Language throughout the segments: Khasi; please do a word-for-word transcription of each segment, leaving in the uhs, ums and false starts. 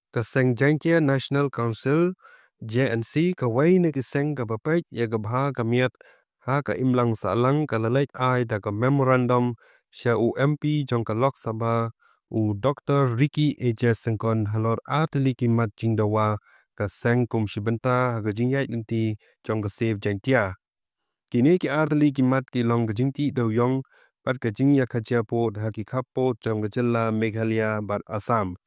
Ka seng Jaintia National Council, J N C, kawei na ki seng kaba peit ïa ka bha ka miat ha ka imlang sahlang, ka la leit ai da ka memorandum sha u M P jong ka Lok Sabha, u Doctor Ricky A J Syngkon, halor ar tylli ki mat jingdawa ka seng kum shi bynta ha ka jingïaid lynti jong ka Save Jaintia. Kine ki ar tylli ki mat ki long ka jingtih dewïong bad ka jingïakajia pud ha ki khappud jong ka jylla Meghalaya bad Assam.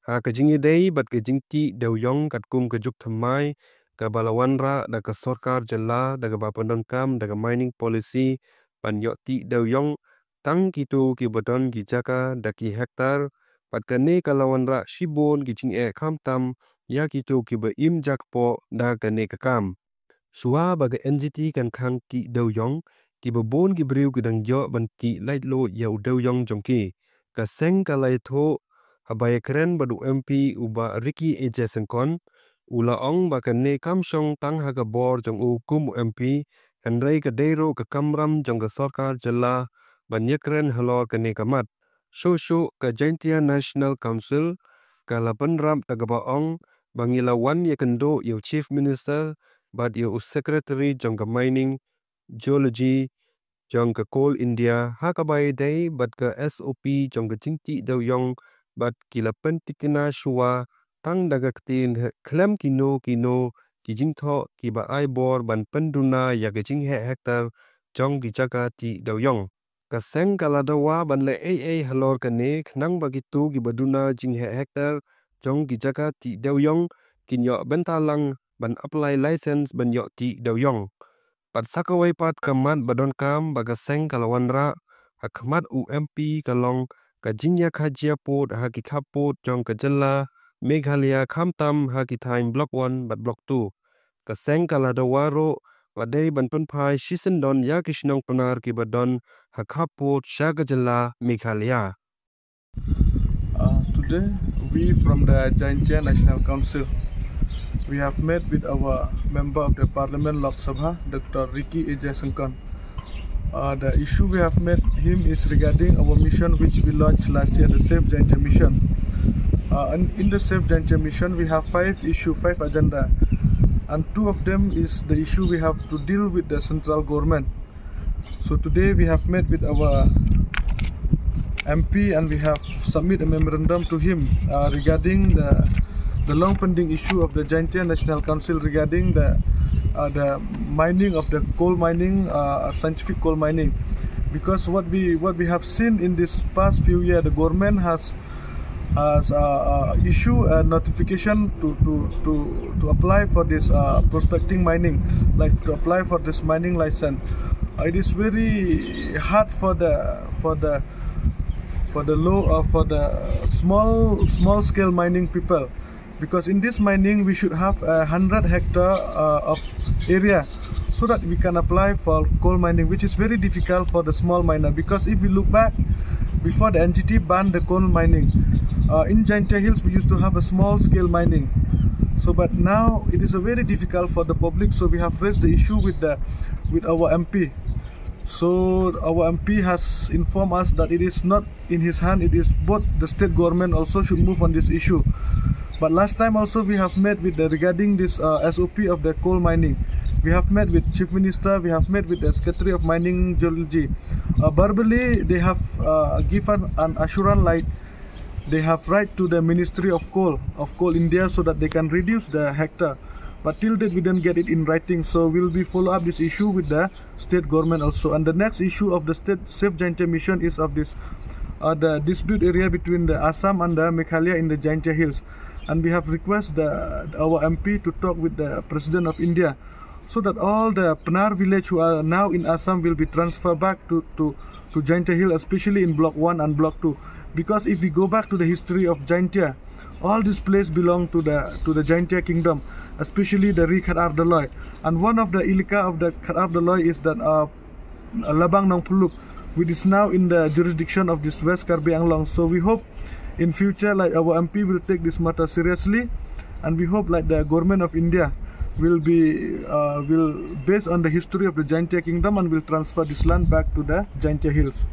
Ha ka jingïadei bad ka jingtih dewïong katkum ka juk thymmai kaba la wanrah da ka sorkar jylla da kaba pyndonkam da ka mining policy ban ïoh tih dewïong tang kito kiba don ki jaka da ki hektar, bad kane ka la wanrah shibun ki jingeh khamtam ïa kito kiba im ja kpoh da kane ka kam. Shuwa ba ka N G T kan khang tih dewïong, kiba bun ki briew ki dang ïoh ban tih laitluid ïa u dewïong jong ki. Ka seng ka la ïathuh haba ïakren bad u M P u Bah Ricky A J Syngkon, u la ong ba kane kam shong tang ha ka bor jong u kum u M P, hynrei ka dei ruh ka kamram jong ka sorkar jylla ban ïakren halor kane ka mat. Shuh shuh ka Jaintia National Council ka la bynrap da kaba ong ba ngi la wan ïakynduh ïa u Chief Minister bad ïa u Secretary jong ka Mining, Geology jong ka Coal India ha kaba ïadei bad ka S O P jong ka jingtih dewïong, bad ki la pyntikna shuwa tang da ka ktien khlem kino kino ki jingthoh kiba ai bor ban pynduna ïa ka jingheh hektar jong ki jaka tih dewïong. Ka seng ka la dawa ban leh ei ei halor kane khnang ba kito kiba duna jingheh hektar jong ki jaka tih dewïong kin ïoh bynta lang ban apply license ban ïoh tih dewïong. Bad sa kawei pat ka mat ba donkam ba ka seng ka la wanrah ha khmat u M P ka long ka jingïakajia pud ha ki khappud jong ka jylla Meghalaya, khamtam ha ki thaiñ Block One bad Block Two. Ka seng ka la dawa ruh ba dei ban pynphai shisyndon ïa ki shnong Pnar kiba don ha khappud sha ka jylla Meghalaya. Uh, today, we from the Jaintia National Council, we have met with our Member of the Parliament, Lok Sabha, Doctor Ricky A J Syngkon. Uh, the issue we have met him is regarding our mission which we launched last year, the Save Jaintia Mission. Uh, and in the Save Jaintia Mission, we have five issue, five agenda, and two of them is the issue we have to deal with the central government. So today we have met with our M P and we have submit a memorandum to him uh, regarding the the long pending issue of the Jaintia National Council regarding the uh, the mining of the coal mining, uh, scientific coal mining, because what we what we have seen in this past few years, the government has has uh, uh, issue a notification to to to to apply for this uh, prospecting mining, like to apply for this mining license. Uh, it is very hard for the for the for the low uh, for the small small scale mining people, because in this mining we should have a hundred hectare uh, of area so that we can apply for coal mining, which is very difficult for the small miner, because if we look back, before the N G T banned the coal mining, uh, in Jaintia Hills we used to have a small scale mining. So, but now it is a very difficult for the public. So we have raised the issue with the with our M P. So our M P has informed us that it is not in his hand. It is both the state government also should move on this issue. But last time also we have met with the regarding this uh, S O P of the coal mining. We have met with Chief Minister. We have met with the Secretary of Mining Geology. Uh, verbally, they have uh, given an assurance like they have write to the Ministry of Coal of Coal India so that they can reduce the hectare. But till date, we don't get it in writing. So we'll be follow up this issue with the state government also. And the next issue of the state Save Jaintia Mission is of this uh, the dispute area between the Assam and the Meghalaya in the Jaintia Hills. And we have requested the, our M P to talk with the President of India so that all the Pnar village who are now in Assam will be transferred back to, to, to Jaintia Hill, especially in Block one and Block two. Because if we go back to the history of Jaintia, all this place belong to the to the Jaintia kingdom, especially the Ri Khatar Doloi. And one of the ilaka of the Khatar Doloi is that uh, Labang Nongpuluk, which is now in the jurisdiction of this West Karbi Anglong. So we hope in future, like, our M P will take this matter seriously, and we hope, like, the government of India will be uh, will based on the history of the Jaintia kingdom and will transfer this land back to the Jaintia Hills.